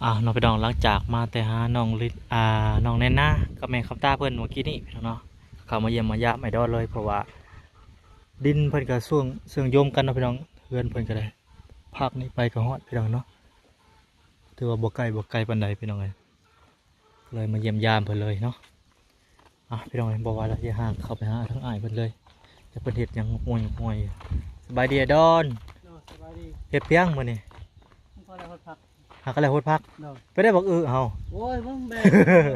ອ້າວ ເນາະພີ່ນ້ອງ ຫຼັງຈາກມາແຕ່ຫານ້ອງລິດ ອ່າ ນ້ອງແນນນາກັບແມ່ຄຳຕາເພິ່ນເມື່ອກີ້ນີ້ພີ່ນ້ອງເນາະ ເຂົ້າມາຢ້ຽມມາຢາມໄອ້ດອນເລີຍ ເພາະວ່າດິນເພິ່ນກໍຊ່ວງເຊື່ອມໂຍມກັນເນາະພີ່ນ້ອງ ເຮືອນເພິ່ນກໍໄດ້ ພາກນີ້ໄປກໍຮອດພີ່ນ້ອງເນາະ ຖືວ່າບໍ່ໄກ ບໍ່ໄກປານໃດພີ່ນ້ອງເອີຍ ກໍເລີຍມາຢ້ຽມຢາມເພິ່ນເລີຍເນາະ. ອ່ະ ພີ່ນ້ອງເອີຍ ບໍ່ວ່າລະ ຢ່າຫ່າງ ເຂົ້າໄປຫາທາງອ້າຍເພິ່ນເລີຍ ຈັກເພິ່ນເຮັດຫຍັງ ງຸ່ຍງຸ່ຍ. ສະບາຍດີອ້າຍດອນ. ໂດຍ ສະບາຍດີ. ເຮັດພຽງມື້ນີ້? ມັນກໍໄດ້ຮອດພັກ. ຫາກໍໄດ້ຮອດພັກ. ໂດຍ. ໄປໄດ້ບັກອຶເຮົາ. ໂອ້ຍ ມຶງແບກ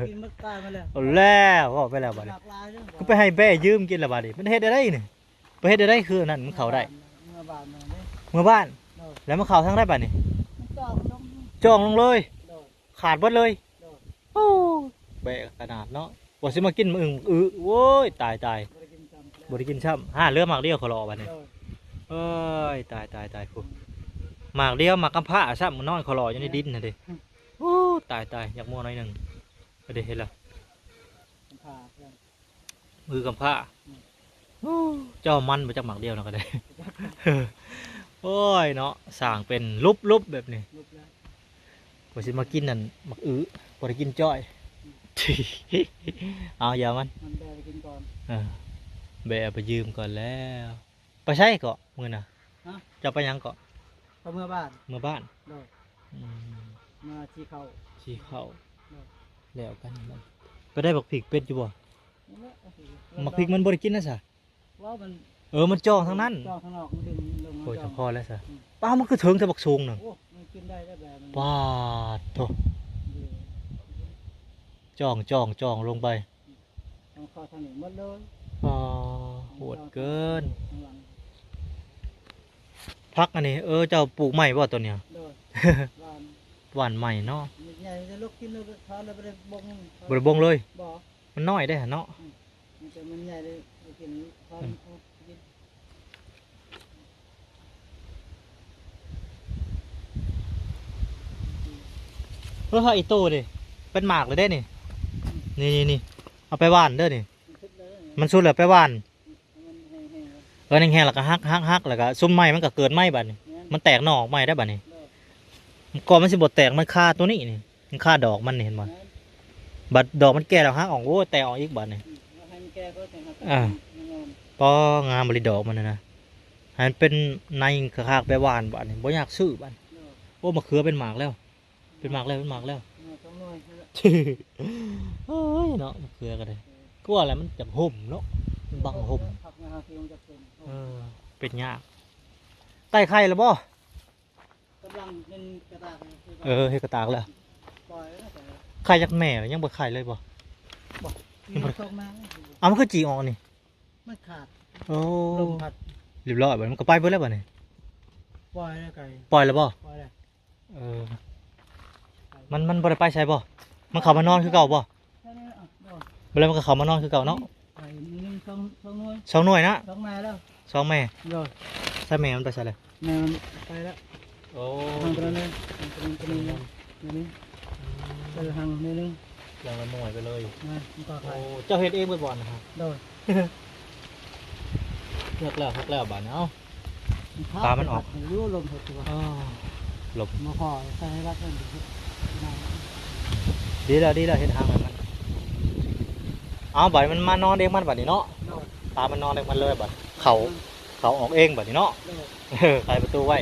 ກິນໝົດຕາຍມາແລ້ວ. ເອົາແລ້ວ ເວົ້າໄປແລ້ວບັດນີ້. ຫຼາກຫຼາຍເດີ. ຄືໄປໃຫ້ແບຢືມກິນລະບັດນີ້. ມັນເຮັດໄດ້ໃດນີ້? ໄປເຮັດໄດ້ຄືອັນນັ້ນ ມັນເຂົ້າໄດ້. ເມືອບ້ານ ເມືອບ້ານ. ໂດຍ. ແລ້ວມັນເຂົ້າທາງໃດບັດນີ້? ມັນຈ່ອງລົງ. ຈ່ອງລົງເລີຍ. ໂດຍ. ຂາດເບິດເລີຍ. ໂດຍ. ໂອ້ ແບະຂະໜາດເນາະ ວ່າຊິມາກິນອຶ ອຶ ໂອ້ຍ ຕາຍ ຕາຍ ບໍ່ໄດ້ກິນຊ້ຳ ບໍ່ໄດ້ກິນຊ້ຳ ຫາເຫຼືອໝາກດຽວເຂົາຫຼໍ່ບັດນີ້. ໂດຍ. ເອີຍ ຕາຍ ຕາຍ ຕາຍ ຜູ້ ໝາກດຽວ ໝາກກຳພ້າຊ້ຳ ນອນເຂົາຫຼໍ່ຢູ່ໃນດິນຫັ້ນເດ້. ໂອ້ ຕາຍ ຕາຍ ຢາກມົວໜ້ອຍໜຶ່ງ ເດ້ ເຫັນແລ້ວ ກຳພ້າ ມືກຳພ້າ. ອືມ. ໂອ້ ເຈົ້າມັນບໍ່ຈັກໝາກດຽວນະກໍໄດ້. ໂອ້ຍເນາະ ສ້າງເປັນລຸບໆແບບນີ້ ລຸບແລ້ວ ກວ່າຊິມາກິນນັ້ນໝາກອຶ ບໍ່ໄດ້ກິນຈ້ອຍ. ອືມ. ເອົາ ຢ່າມັນ ມັນແບໄປກິນກ່ອນ. ເອີ ແບເອົາໄປຢືມກ່ອນແລ້ວ. ໄປໃສເກາະມື້ນະ? ຮະ? ເຈົ້າໄປຫຍັງເກາະ? ໄປເມືອບ້ານ. ເມືອບ້ານ. ໂດຍ. ອືມ. ມາຊີ້ເຂົ້າ ຊີ້ເຂົ້າ. ໂດຍ. ແລ້ວກັນ ໄປໄດ້ບັກພິກເປັດຢູ່ບໍ່? ນັ້ນແຫຼະ ບັກພິກມັນບໍ່ໄດ້ກິນນະຊະ. ເວົ້າມັນ ເອີ ມັນຈ່ອງທາງນັ້ນ ຈ່ອງທາງນອກ ມັນດຶງລົງມາ. ໂອ້ຍ ຈັ່ງພໍແລ້ວຊະ. ອືມ. ປ້າ ມັນຄືເຖິງແຕ່ບັກສູງນັ້ນ. ໂອ້ ມັນກິນໄດ້ແລ້ວແບບນັ້ນ. ປາດໂທ້ ເອີ ຈ່ອງ ຈ່ອງ ຈ່ອງລົງໄປ. ມັນເຂົ້າທາງນີ້ໝົດເລີຍ. ອໍ ໂຫດເກີນ. ທາງຫຼັງ ຜັກອັນນີ້ ເອີ ເຈົ້າປູກໃໝ່ບໍ່ຕົວນີ້? ໂດຍ. ຫວ່ານ ຫວ່ານໃໝ່ເນາະ. ມັນໃຫຍ່ ແຕ່ລູກກິນແລ້ວ ທອດແລ້ວບໍ່ໄດ້ບົງ ບໍ່ໄດ້ບົງເລີຍ. ບໍ່. ມັນນ້ອຍເດ້ຫັ້ນເນາະ. ອືມ. ມັນຈະ ມັນໃຫຍ່ເລີຍ ກິນ ອືມ ເອີ ຫາກອີໂຕ້ເດ້ ເປັນໝາກແລ້ວເດ້ນີ້. ອືມ. ນີ້ໆໆ ເອົາໄປຫວ່ານເດີນີ້. ມັນສຸດແລ້ວ ມັນສຸດແລ້ວ ໄປຫວ່ານ. ມັນແຫ້ງໆ ເອີ ແຫ້ງໆ ແລ້ວກໍຫັກໆໆ ແລ້ວກໍຊຸມໃໝ່ ມັນກໍເກີດໃໝ່ບັດນີ້. ແມ່ນ. ມັນແຕກໜໍ່ອອກໃໝ່ໄດ້ບັດນີ້. ໂດຍ. ກ່ອນມັນຊິບໍ່ແຕກ ມັນຄາຕົວນີ້ນີ້ ມັນຄາດອກມັນນີ້ ເຫັນບໍ່? ແມ່ນ. ບັດດອກມັນແກ່ແລ້ວຫັກອອກ ໂອ້ຍ ແຕກອອກອີກບັດນີ້. ອືມ. ເອົາໃຫ້ມັນແກ່ກ່ອນ ຈັ່ງຫັກ. ອ່າ. ມັນງາມ. ປໍ ງາມອີ່ຫຼີດອກມັນນະ ໃຫ້ມັນເປັນໃນຄັກໆ ໄປຫວ່ານບັດນີ້ ບໍ່ຢາກຊື້ບັດ. ໂດຍ. ໂອ້ ມະເຂືອເປັນໝາກແລ້ວ. ເປັນໝາກແລ້ວ ເປັນໝາກແລ້ວ. ເອີ ສອງໜ່ວຍ. ໂອ້ຍເນາະ ມະເຂືອກໍໄດ້. ຄືວ່າແຫຼະ ມັນຈະຮົ່ມເນາະ ມັນບັງຮົ່ມ. ເອີ ເປັນຍາກ. ໄກ່ໄຂ່ແລ້ວບໍ່? ກຳລັງເຮັດກະຕາກ. ເອີ ເຮັດກະຕາກແລ້ວ. ໄຂ່ຈັກແມ່ ຍັງບໍ່ໄຂ່ເລີຍບໍ່? ບໍ່. ຍັງບໍ່ໄດ້. ເອົາ ມັນຄືຈີກອອກນີ້? ມັນຂາດ. ໂອ້ ລົມພັດ ຮຽບຮ້ອຍບັດນີ້ ມັນກໍໄປເບິດແລ້ວບັດນີ້. ປ່ອຍແລ້ວໄກ່. ປ່ອຍແລ້ວບໍ່? ປ່ອຍແລ້ວ. ເອີ ມັນ ມັນບໍ່ໄດ້ໄປໃສບໍ່? ມັນເຂົ້າມານອນຄືເກົ່າບໍ່? ແລ້ວມັນກໍເຂົ້າມານອນຄືເກົ່າເນາະ. ໄກ່ໜຶ່ງ ສອງ ສອງໜ່ວຍ. ສອງໜ່ວຍນະ? ສອງແມ່ແລ້ວ. ສອງແມ່. ໂດຍ. ໃສແມ່ມັນໄປໃສແລ້ວ? ແມ່ມັນໄປແລ້ວ. ໂອ້ ຫາງຕົວນັ້ນເລີຍ ຫາງຕົວນັ້ນ ຕົວນີ້ ຕົວນີ້. ອືມ. ເອີ ຫາງໜ້ອຍໜຶ່ງ ຢ່າງລະໜ່ວຍໄປເລີຍ. ນະ ມັນກໍໄຂ່. ໂອ້ ເຈົ້າເຮັດເອງເບິດບໍ່ນະ? ໂດຍ. ເລືອກແລ້ວ ເລືອກແລ້ວບາດນີ້. ເອົ້າ ປາມັນອອກ. ຢູ່ລົມເຮັດຢູ່. ອໍ ລົມ ບໍ່ພໍໃສ່ໃຫ້ວັດເພິ່ນ. ດີແລ້ວ ດີແລ້ວ ເຮັດຫາງໃຫ້ມັນ. ເອົາ ບາດນີ້ມັນມານອນເອງມັນບາດນີ້ເນາະ. ໂດຍ. ປາມັນນອນເອງມັນເລີຍບາດ ເຂົ້າ ເຂົ້າອອກເອງບາດນີ້ເນາະ. ໂດຍ. ເອີ ໄຂປະຕູໄວ້.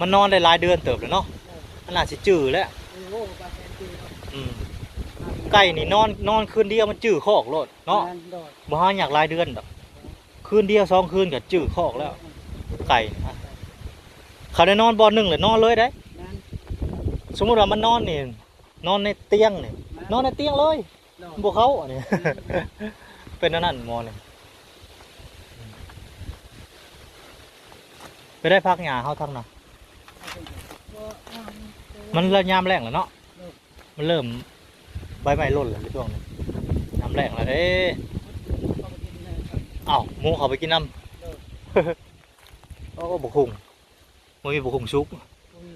ມັນນອນໄດ້ຫຼາຍເດືອນເຕີບແລ້ວເນາະ. ໂດຍ. ມັນໜ້າຊິຈື່ແລ້ວ. ໂອ້ ບາດແມ່ນຈື່ເນາະ. ອືມ. ໄກ່ນີ້ນອນ ນອນຄືນດຽວມັນຈື່ຄອກໂລດເນາະ. ແມ່ນ. ໂດຍ. ບໍ່ຫາຍາກຫຼາຍເດືອນດອກ. ຄືນດຽວສອງຄືນກໍຈື່ຄອກແລ້ວ ໄກ່. ຄັນໄດ້ນອນບ່ອນໜຶ່ງແລ້ວນອນເລີຍເດ້. ແມ່ນ. ສົມມຸດວ່າມັນນອນນີ້ ນອນໃນຕຽງນີ້ ແມ່ນ ນອນໃນຕຽງເລີຍ. ໂດຍ. ມັນບໍ່ເຂົ້າອັນນີ້. ແມ່ນ. ເປັນແນວນັ້ນໝໍນີ້. ໄປໄດ້ພັກຫຍ້າເຮົາທັງນະ ມັນລະຍາມແລ້ງແລ້ວເນາະ. ໂດຍ. ມັນເລີ່ມໃບໄມ້ຫຼົ່ນແລ້ວໃນຊ່ວງນີ້ ຍາມແລ້ງແລ້ວເດ້. ເອົ້າ ໝູເຂົ້າໄປກິນນຳ. ໂດຍ. ໂອ້ ບັກຫຸ່ງ ບໍ່ມີບັກຫຸ່ງສຸກ. ບໍ່ມີ.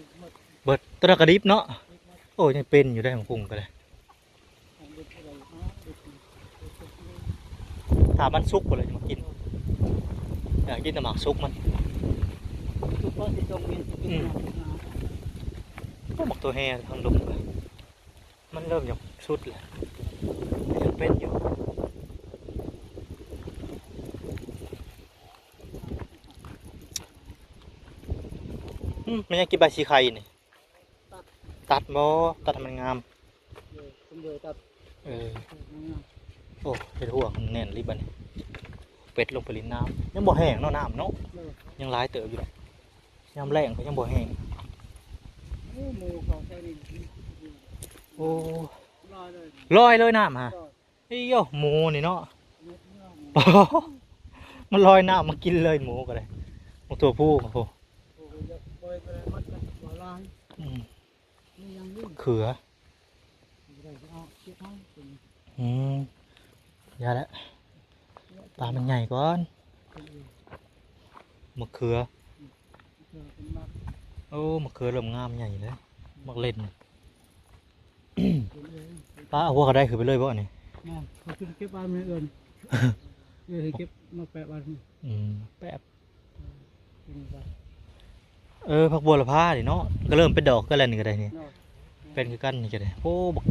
ເບິດ ໂຕນັ້ນກະດິບເນາະ. ດິບ. ໂອ້ ຍັງເປັນຢູ່ໄດ໋ ບັກຫຸ່ງກໍໄດ້. ຖ້າມັນສຸກພຸ້ນແຫຼະຈະມາກິນ ຢາກກິນແຕ່ໝາກສຸກມັນ. ສຸກກໍຊິຈົ່ງກິນ. ອືມ. ໂອ້ ໝາກໂຕແຮ່ທາງດົງ. ມັນເລີ່ມຢາກສຸດແລ້ວ ຍັງເປັນຢູ່. ອືມ ແມ່ນຫຍັງກິນໃບສີໄຄນີ້? ຕັດ ຕັດບໍ່? ຕັດໃຫ້ມັນງາມ. ເອີ ເອີ ເອີ ຕັດ ເອີ ງາມ. ໂອ້ ເຮັດຮົ້ວແໜ້ນອີ່ຫຼີບັດນີ້. ເປັດລົງໄປຫຼິ້ນນ້ຳ ຍັງບໍ່ແຫ້ງເນາະ ນ້ຳເນາະ. ເອີ ຍັງຫຼາຍເຕີບຢູ່ດອກ. ຍາມແລ້ງກໍຍັງບໍ່ແຫ້ງ. ໂອ້ ໝູເຂົ້າໃສ່ນີ້. ໂອ້ ລອຍເລີຍ ລອຍເລີຍນ້ຳຫະ. ເອີ ເອີຍ ໝູນີ້ເນາະ ມັນລອຍນ້ຳມາກິນເລີຍ ໝູກໍໄດ້. ໝາກຖົ່ວພູ ໂອ້ໂຫ ອືມ ເຂືອ ອືມ ຢ່າແຫຼະ ປາມັນໃຫຍ່ກ່ອນ. ມະເຂືອ ໂອ້ ມະເຂືອເລີ່ມງາມໃຫຍ່ເລີຍ ໝາກເລັ່ນ. ປ້າ ເອົາຫົວກະໄດ້ຂຶ້ນໄປເລີຍບໍ່ນີ້? ແມ່ນ ເຂົາຂຶ້ນເກັບບ້ານມື້ອື່ນ ເອີ ເກັບມາແປະບ້ານ. ອືມ ແປະ ເອີ ເອີ ຜັກບົວລະພານີ້ເນາະ ກໍເລີ່ມເປັນດອກຄືກັນແລ້ວນີ້ກໍໄດ້ນີ້. ເນາະ ເປັນຄືກັນນີ້ກໍໄດ້. ໂອ້ ບັກ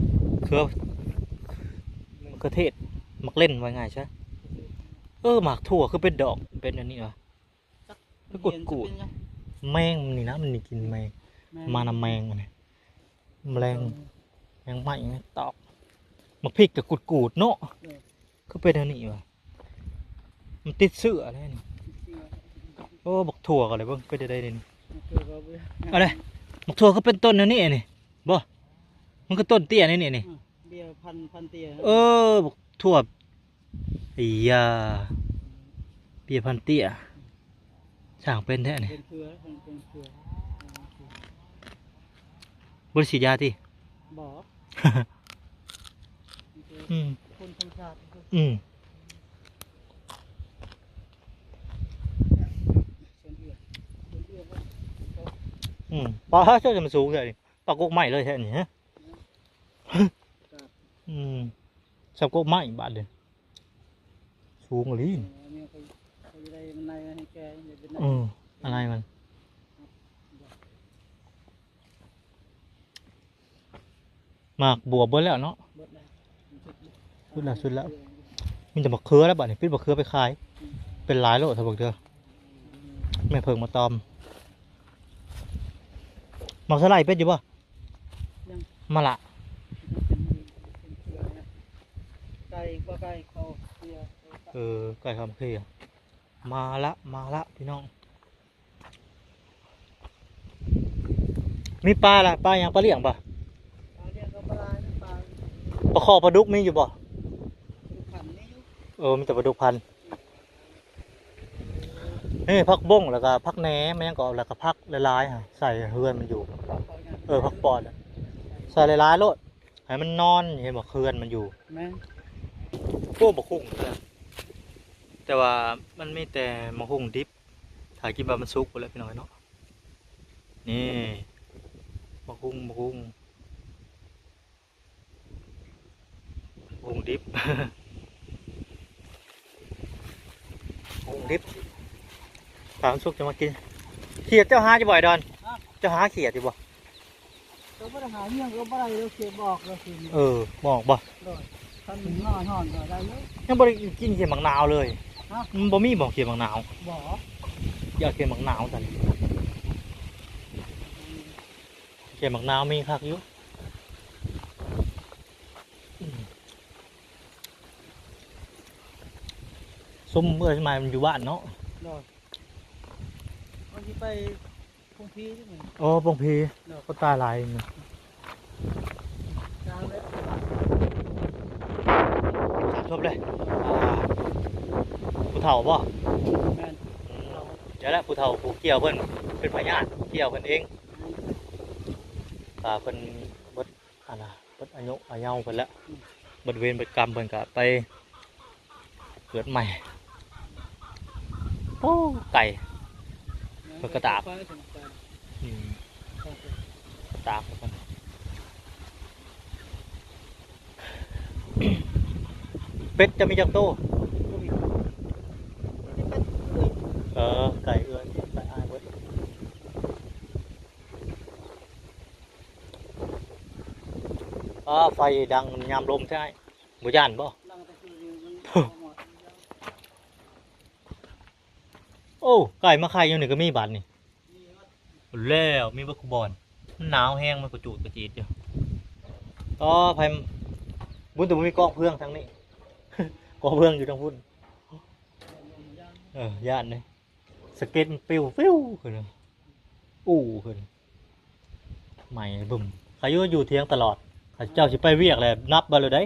ເຂືອ ບັກເຂືອເທດ ໝາກເລັ່ນ ວ່າງ່າຍຊະ. ເອີ ໝາກຖົ່ວຄືເປັນດອກ ເປັນອັນນີ້ຫວາ? ຄືກຸດກູດ ແມງນີ້ນະ ມັນນີ້ກິນແມງ ມານຳແມງອັນນີ້ ແມງ ແມງໄມ້ຕອກ. ໝາກພິກກໍກຸດກູດເນາະ ຄືເປັນແນວນີ້ຫວາ? ມັນຕິດເຊື້ອແລ້ວນີ້. ໂອ້ ບັກຖົ່ວກໍເລີຍເບິ່ງ ເປັນໄດ້ໄດນີ້. ເອົາເດ້ ບັກຖົ່ວກໍເປັນຕົ້ນແນວນີ້ນີ້ບໍ່? ມັນຄືຕົ້ນເຕ້ຍນີ້ນີ້. ເບ້ຍພັນ ພັນເຕ້ຍ. ເອີ ບັກຖົ່ວ ໄອ້ຢາ ເບ້ຍພັນເຕ້ຍ ຊ່າງເປັນແທ້ນີ້. ເປັນເຄືອ ເປັນເຄືອ ບໍ່ໄດ້ສີດຢາຕິ? ບໍ່ ອືມ ຄົນທຳຊາດ ອືມ ອືມ ປາ ເຈົ້າຈະມາສູງແທ້ນີ້ ປາກົກໄມ້ເລີຍແທ້ນີ້ ຮະ. ອືມ ສຳກົກໄມ້ບາດນີ້ ສູງອີ່ຫຼີ. ເອີ ອັນນີ້ເຂົາ ເຂົາຈະໄດ້ມັນໃນໃຫ້ແກ່ ອືມ ອັນໃນມັນ ໝາກບວບເບິດແລ້ວເນາະ ເບິດແລ້ວ ສຸດແລ້ວ ສຸດແລ້ວ. ມີແຕ່ໝາກເຂືອແລ້ວບາດນີ້ ປິດໝາກເຂືອໄປຂາຍ ເປັນຫຼາຍໂລດ ຖ້າບັກເທື່ອ ແມ່ເຜິ້ງມາຕອມ. ໝາກສະໄລເປັນຢູ່ບໍ່? ຍັງ ມາລະ ຍັງເປັນຢູ່ ເປັນເຄືອນະ ໄກ່ ບໍ່ໄກ່ເຂົາເຄືອ. ເອີ ໄກ່ເຂົາເຄືອ. ມາລະ ມາລະ ພີ່ນ້ອງ. ມີປາລະ ປາຫຍັງ? ປາລ້ຽງບໍ່? ປາລ້ຽງກໍປາຫຼາຍ ປາ ປາຄໍ່ ປາດຸກມີຢູ່ບໍ່? ປາດຸກພັນມີຢູ່. ເອີ ມີແຕ່ປາດຸກພັນ. ນີ້ຜັກບົ້ງ ແລ້ວກໍຜັກແໜ ແມ່ນຫຍັງກໍ ແລ້ວກໍຜັກຫຼາຍໆ ໃສ່ເຮືອນມັນຢູ່. ເອີ ຜັກປອດ ໃສ່ຫຼາຍໆໂລດ ໃຫ້ມັນນອນ ເຫັນບໍ່ ເຮືອນມັນຢູ່. ແມ່ນ. ໂອ້ ບັກຫຸ່ງ ແຕ່ວ່າມັນມີແຕ່ບັກຫຸ່ງດິບ ຖ້າກິນວ່າມັນສຸກພຸ້ນແຫຼະ ພີ່ນ້ອງເອີຍເນາະ. ນີ້ ບັກຫຸ່ງ ບັກຫຸ່ງ ຫຸ່ງດິບ ຫຸ່ງດິບ ຖ້າມັນສຸກຈະມາກິນ. ຂຽດເຈົ້າຫາຢູ່ບໍ່ ໄອ້ດອນ? ຮະ? ເຈົ້າຫາຂຽດຢູ່ບໍ່? ກໍບໍ່ໄດ້ຫາຫຍັງ ກໍບໍ່ໄດ້ເລີຍ ຂຽດບໍ່ອອກເລີຍຄືນີ້. ເອີ ບໍ່ອອກບໍ່? ໂດຍ ຄັນໜ້າຮ້ອນກໍໄດ້ເລີຍ. ຍັງບໍ່ໄດ້ກິນຂຽດໝາກນາວເລີຍ. ຮະ? ມັນບໍ່ມີບໍ່ຂຽດໝາກນາວ? ບໍ່. ຢາກຂຽດໝາກນາວຊັ້ນ. ຂຽດໝາກນາວມີຄັກຢູ່. ອືມ ຊຸມເອື້ອຍມາມັນຢູ່ບ້ານເນາະ. ໂດຍ ມັນຊິໄປປົງພີຢູ່ມື້ນີ້. ໂອ້ ປົງພີ. ໂດຍ ຄົນຕາຍຫຼາຍມື້ນີ້. ສາມສົບເລີຍ. ອ່າ ຜູ້ເຖົ້າບໍ່? ແມ່ນ. ອືມ ເຈົ້າແຫຼະ ຜູ້ເຖົ້າຜູ້ກ່ຽວເພິ່ນ ເປັນພະຍາດກ່ຽວເພິ່ນເອງ. ອືມ ຖ້າເພິ່ນເບິດ ອັນນ່າ ເບິດອາຍຸອາເຍົາເພິ່ນແລ້ວ. ອືມ ເບິດເວນເບິດກຳເພິ່ນກະໄປເກີດໃໝ່. ໂອ້ ໄກ ເພິ່ນກະຕາກ. ອືມ ຕາກເພິ່ນ. ເປັດຈະມີຈັກໂຕ? ເອີ ໄກ່ເອື້ອຍ ໄກ່ອ້າຍເບິດ. ອ້າ ໄຟດັງຍາມລົມແທ້ອ້າຍ ບໍ່ຢ້ານບໍ່? ໂອ້ ໄກ່ມາໄຂ່ຢູ່ນີ້ກໍມີບາດນີ້. ແລ້ວມີເບິດຄູ່ບ່ອນ ມັນໜາວແຮງ ມັນກະຈູດກະຈີດຢູ່. ອໍ ໄຜ ບຸນແຕ່ບໍ່ມີກອງເຟືອງທາງນີ້ ກອງເຟືອງຢູ່ທາງພຸ້ນ. ເອີ ຢ້ານເດ້ ສະເກັດມັນປິວຟິວຂຶ້ນ ອູ້ຂຶ້ນ ໄໝ້ບຶ້ມ. ຂ້າຢູ່ ຢູ່ຖຽງຕະຫຼອດ ຂ້າເຈົ້າຊິໄປວຽກແລ້ວ ດັບໄວ້ເລີຍໄດ໋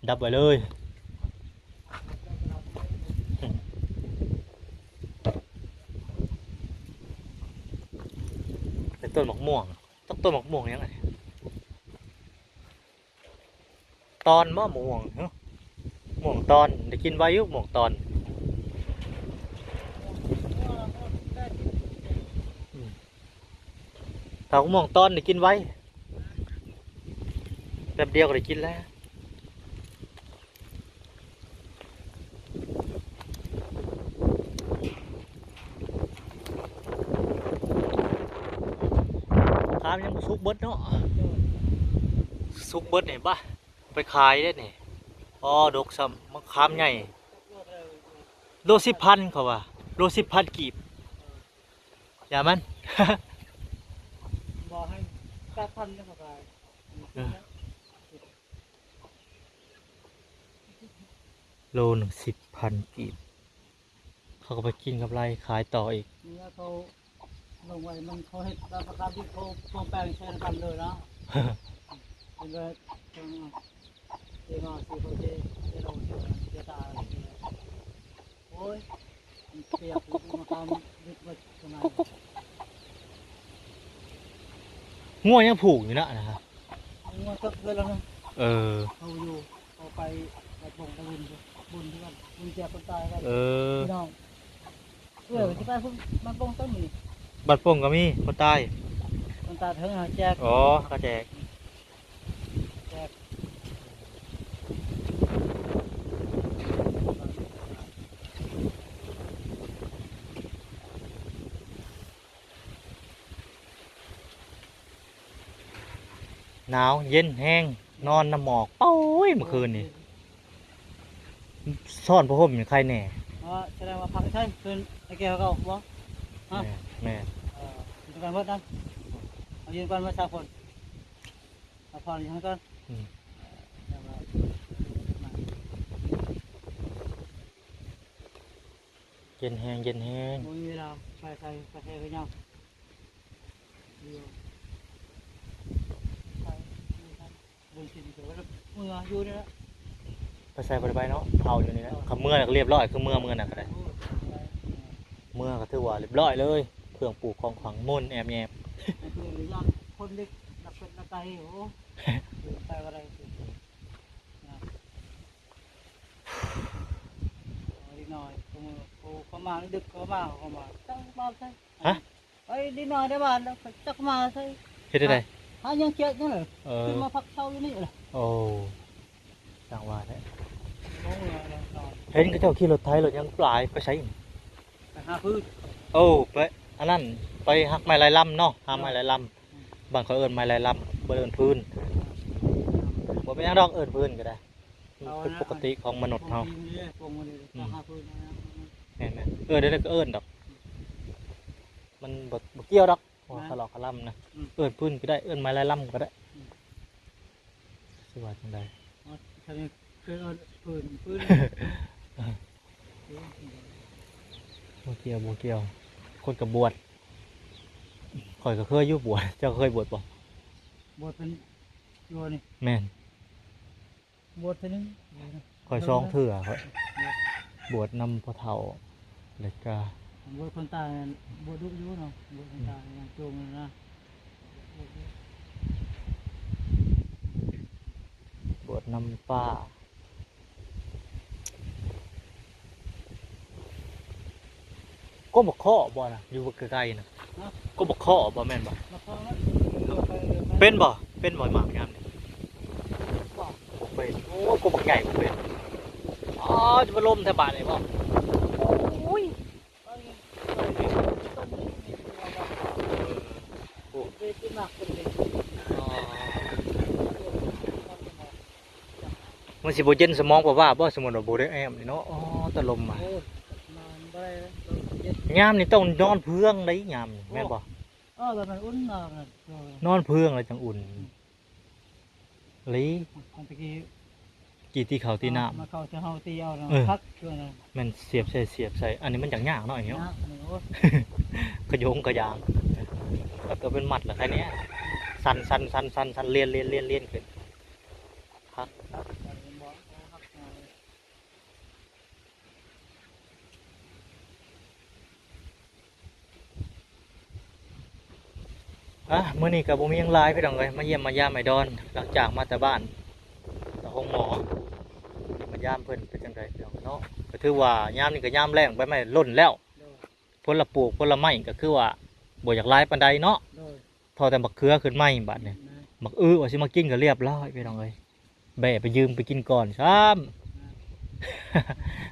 ດັບໄວ້ເລີຍ. ເປັນຕົ້ນໝາກມ່ວງ ຈັກຕົ້ນໝາກມ່ວງຫຍັງອັນນີ້ ຕອນບໍ່ ໝາກມ່ວງ ຫື ໝາກມ່ວງຕອນ ໄດ້ກິນໄວຢູ່ ໝາກມ່ວງຕອນ. ອືມ ຖ້າໝາກມ່ວງຕອນໄດ້ກິນໄວ ແປັບດຽວກໍໄດ້ກິນແລ້ວ. ມະຂາມຍັງບໍ່ສຸກເບິດເນາະ ສຸກເບິດນີ້ບະ ໄປຂາຍເດ້ນີ້. ອໍ ດົກຊ້ຳ ມະຂາມໃຫຍ່ ໂລສິບພັນ ເຂົາວ່າ ໂລສິບພັນກີບ. ຢ່າມັນ ບໍ່ໃຫ້ແປດພັນເດ້ ເຂົາຂາຍ. ເອີ ໂລໜຶ່ງສິບພັນກີບ ເຂົາກໍໄປກິນກຳໄລຂາຍຕໍ່ອີກ. ເມື່ອເຂົາລົງໄວ້ ມັນ ເຂົາເຮັດຕາມປະການທີ່ເຂົາປອມແປງໃສ່ນຳກັນເລີຍນະ ເປັນແບບ ເອີ ທີ່ວ່າຊິເຂົາເຈ ເຈໂລ ເຈຕາ ໂອ້ຍ ມັນປຽກ ມັນຄຳ ດຶກເບິດຂະໜາດ. ງົວຍັງຜູກຢູ່ນະ ນະຮະ ງົວຈັກເທື່ອແລ້ວນະ. ເອີ ເຂົາຢູ່ ເຂົາໄປ ໄປບົງໄປບຸນ ບຸນເພື່ອນ ບຸນແຈກຄົນຕາຍໄປ. ເອີ ພີ່ນ້ອງ ເອື້ອຍຊິໄປພຸ້ນ ບ້ານໂປ່ງເຕັມນີ້ ບ້ານໂປ່ງກໍມີຄົນຕາຍ ຄົນຕາຍເຖິງຫາແຈກ. ອໍ ເຂົາແຈກ ແຈກ ໜາວເຢັນແຮງ ນອນນຳໝອກ. ໂອ້ຍ ເມື່ອຄືນນີ້ ຊ້ອນຜ້າຫົ່ມນີ້ໄຄແນ່. ອໍ ສະແດງວ່າພັກໃສ ຄືນໄອ້ແກ້ວເກົ່າບໍ່? ຮະ ແມ່ນ ແມ່ນ. ເອີ ຢູ່ນຳກັນເບິດນະ ເອົາຢູ່ນຳກັນເບິດສາມຄົນ ພັກຜ່ອນຢູ່ຫັ້ນກ່ອນ. ອືມ ເຢັນແຮງ ເຢັນແຮງ. ບໍ່ມີເວລາໄປໃສ ໄປໃສກໍຍາວ. ໄປໃສບໍ່ໄດ້ໄປເນາະ ເຖົ້າຢູ່ນີ້ແຫຼະ. ເຂົາເມືອແລ້ວກໍລຽບຮ້ອຍ ຄືເມືອມື້ນັ້ນກໍໄດ້ ເມືອກໍຖືວ່າລຽບຮ້ອຍເລີຍ ເຄື່ອງປູກຂອງຂວັງໝົນແອບແຍບ. ຄືຢ້ານຄົນເດັກລັກເປັດລັກໄກ່ ໂອ້ ໄປບໍ່ໄດ້. ເດັກນ້ອຍ ເຂົາມາ ເຂົາມາດຶກ ເຂົາມາ ເຂົາມາ ຈັກມາໃສ. ຮະ ໄອ້ເດັກນ້ອຍໃນບ້ານ ຈັກມາໃສ. ເຮັດຈັ່ງໃດ? ຫາ ຫາຫຍັງກຽດຫຍັງເລີຍ. ເອີ ຄືມາພັກເຊົາຢູ່ນີ້ລະ. ໂອ້ ຈັ່ງວ່າແຫຼະ ເຫັນເຂົາເຈົ້າຂີ່ລົດໄຖລົດຫຍັງຫຼາຍ ໄປໃສ? ໄປຫາຟືນ. ໂອ້ ໄປອັນນັ້ນ ໄປຫັກໄມ້ໄຫຼລຳເນາະ ຫາໄມ້ໄຫຼລຳ. ອືມ ບ້ານເຂົາເອີ້ນໄມ້ໄຫຼລຳ ບໍ່ໄດ້ເອີ້ນຟືນ. ບໍ່ເປັນຫຍັງດອກ ເອີ້ນຟືນກໍໄດ້. ມັນເປັນປົກກະຕິຂອງມະນຸດເຮົາ. ອືມ ແມ່ນໆ ເອີ້ນໄດ້ກໍເອີ້ນດອກ ມັນບໍ່ ບໍ່ກ່ຽວດອກ ເວົ້າຄະຫຼອກຄະລຳນະ. ອືມ ເອີ້ນຟືນກໍໄດ້ ເອີ້ນໄມ້ໄຫຼລຳກໍໄດ້. ອືມ ຊິວ່າຈັ່ງໃດ? ອໍ ຄັນເຄີຍເອີ້ນຟືນ ຟືນ ບໍ່ກ່ຽວ ບໍ່ກ່ຽວ ຄົນກໍບວດ. ຂ້ອຍກໍເຄີຍຢູ່ບວດ. ເຈົ້າເຄີຍບວດບໍ່? ບວດເປັນຢູ່ນີ້? ແມ່ນ. ບວດເທື່ອໜຶ່ງ ຂ້ອຍສອງເທື່ອ ຂ້ອຍບວດນຳພໍ່ເຖົ້າ ແລ້ວກະ ບວດຄົນຕາຍ ບວດດຸຢູ່ເນາະ ບວດຄົນຕາຍ ອືມ ຍັງໂຈງຢູ່ນະ ບວດນຳປ້າ. ກົກບັກເຄາະບໍ່ນະ ຢູ່ໃກ້ໆນະ? ຮະ? ກົກບັກເຄາະບໍ່ ແມ່ນບໍ່? ບັກເຄາະນະ ເດີນໄປເດີນມາ ເປັນບໍ່? ເປັນບໍ່ ໝາກຍາມນີ້? ບໍ່ ບໍ່ເປັນ. ໂອ້ ກົກບັກໃຫຍ່ບໍ່ເປັນ. ອໍ ຈະມາລົມແຖວບ້ານນີ້ບໍ່? ໂອ້ຍ ໂອ້ ເປັນໝາກເປັນເດັກ. ອໍ ມັນຊິບໍ່ເຢັນສະໝອງປາວາບໍ່ ສົມມຸດວ່າບໍ່ໄດ້ແອ້ມນີ້ເນາະ? ອໍ ຕາລົມມາ. ໂອ້ຍ ນອນບໍ່ໄດ້ ລົມເຢັນ. ຍາມນີ້ຕ້ອງນອນເຟືອງໄດ໋ ຍາມນີ້ ໂອ້ ແມ່ນບໍ່? ເອີ ແລ້ວມັນອຸ່ນນອນນະ ນອນເຟືອງແລ້ວຈັ່ງອຸ່ນ. ອືມ ອີ່ຫຼີ. ຂອງຕະກີ້ ກີ້ຕີເຂົ້າຕີນ້ຳ ມາເຂົ້າໃສ່ເຮົາຕີເອົາເນາະ. ເອີ ຄັກຄືນະ. ແມ່ນສຽບໃສ່ ສຽບໃສ່ ອັນນີ້ມັນຈັກຍາກເນາະ ອັນນີ້ເນາະ. ຍາກ ໂອ້ຍ ຂະໂຍງຂະຢາງ ແລ້ວກໍເປັນມັດລະ ແຄ່ນີ້ ສັ່ນໆໆໆ ລຽນໆໆຂຶ້ນ ຄັກ. ອ່ະ ມື້ນີ້ກໍບໍ່ມີຫຍັງຫຼາຍພີ່ນ້ອງເອີຍ ມາຢ້ຽມມາຢາມອ້າຍດອນ ຫຼັງຈາກມາແຕ່ບ້ານ ແຕ່ໂຮງໝໍ ມາຢາມເພິ່ນ ເປັນຈັ່ງໃດພີ່ນ້ອງເນາະ. ກໍຖືວ່າຍາມນີ້ກໍຍາມແລ້ງ ໃບໄມ້ຫຼົ່ນແລ້ວ ໂດຍ ຜົນລະປູກຜົນລະໄມ້ກໍຄືວ່າບໍ່ຢາກຫຼາຍປານໃດເນາະ. ໂດຍ ພໍແຕ່ບັກເຂືອຂຶ້ນໃໝ່ບາດນີ້ ແມ່ນ ບັກອຶວ່າຊິມາກິນກໍລຽບຮ້ອຍພີ່ນ້ອງເອີຍ ແບະໄປຢືມໄປກິນກ່ອນຊ້ຳ. ແມ່ນ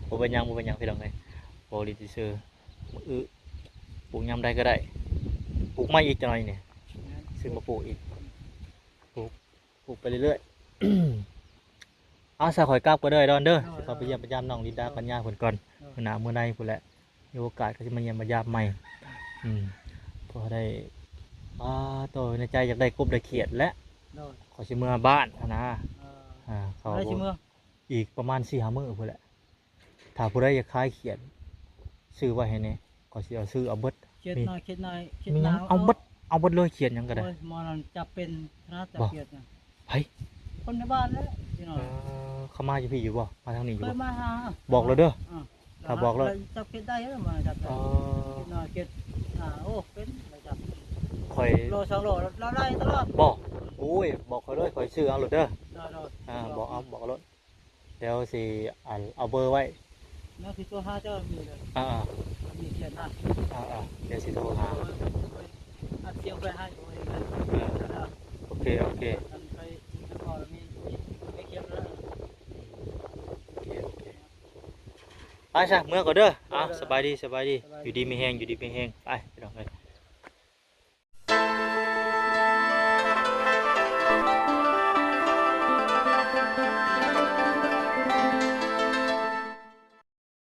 ບໍ່ເປັນຫຍັງ ບໍ່ເປັນຫຍັງພີ່ນ້ອງເອີຍ ບໍ່ລິດຊື່ ບັກອຶ ປູກຍາມໃດກໍໄດ້ ປູກໃໝ່ອີກຈັກໜ່ອຍນີ້ ແມ່ນ ຊື້ມາປູກອີກ ປູກ ປູກໄປເລື້ອຍໆ. ເອົາ ຊະ ຂ້ອຍກັບກ່ອນເດີ ອ້າຍດອນເດີ ໂດຍ ຊິເຂົ້າໄປຢ້ຽມໄປຢາມນ້ອງລິນດາກັນຍາເພິ່ນກ່ອນ ໂດຍ ມື້ໜ້າມື້ໃນພຸ້ນແຫຼະ ມີໂອກາດກໍຊິມາຢ້ຽມມາຢາມໃໝ່. ອືມ ພໍໄດ້ ປາໂຕ ໃນໃຈຢາກໄດ້ກົບໄດ້ຂຽດແຫຼະ ໂດຍ ຂ້ອຍຊິເມືອບ້ານຫັ້ນນະ. ເອີ ອ່າ ເຂົາ ໃຜຊິເມືອ ອີກປະມານສີ່ຫ້າມື້ພຸ້ນແຫຼະ. ຖ້າຜູ້ໃດຢາກຂາຍຂຽດ ຊື້ໄວ້ໃຫ້ແດ່ ຂ້ອຍຊິເອົາ ຊື້ເອົາເບິດ. ຂຽດນ້ອຍ ຂຽດນ້ອຍ ຂຽດ ມີຫຍັງ ນາງ ເອົາເບິດ ເອົາເບິດເລີຍ ຂຽດຫຍັງກໍໄດ້. ໂອ້ຍ ໝໍນັ້ນຈັບເປັນນະ ຈັບຂຽດນະ. ໃຜ? ຄົນໃນບ້ານແຫຼະພີ່ນ້ອງ. ເອີ ເຂົາມາຢູ່ພີ້ຢູ່ບໍ່? ມາທາງນີ້ຢູ່ບໍ່? ເຄີຍມາຫາ ບອກແລ້ວເດີ. ອ່າ ຖ້າບອກແລ້ວ ແລ້ວຈັບຂຽດໄດ້ແລ້ວ ມາຈັບໄດ້. ເອີ ຂຽດນ້ອຍ ຂຽດ ອ່າ ໂອ້ ເປັນ ຈັບ ຂ້ອຍ ໂລສອງໂລ ລາວໄດ້ຕະຫຼອດ. ບໍ່? ໂອ້ຍ ບອກຂ້ອຍເລີຍ ຂ້ອຍຊື້ເອົາໂລດເດີ. ໂດຍໆ ອ່າ ບອກເອົາ ບອກເອົາໂລດ. ດຽວຊິ ອັນ ເອົາເບີໄວ້ ແລ້ວຊິໂທຫາເຈົ້າ. ມີເລີຍ ອ່າໆ ມີຂຽນນະ. ອ່າໆ ດຽວຊິໂທຫາ ເອົາເບີໄວ້ ອັດສຽງໄປໃຫ້ໂອ້ຍ. ເອີ ໂອເຄ ໂອເຄ ອັນໄປ ມີ ມີຂຽນແລ້ວ. ໂອເຄ ໂອເຄ ໄປຊະ ເມືອກ່ອນເດີ. ເອົາ ເດີ ສະບາຍດີ ສະບາຍດີ ສະບາຍດີ ຢູ່ດີມີແຮງ ຢູ່ດີມີແຮງ ໄປ.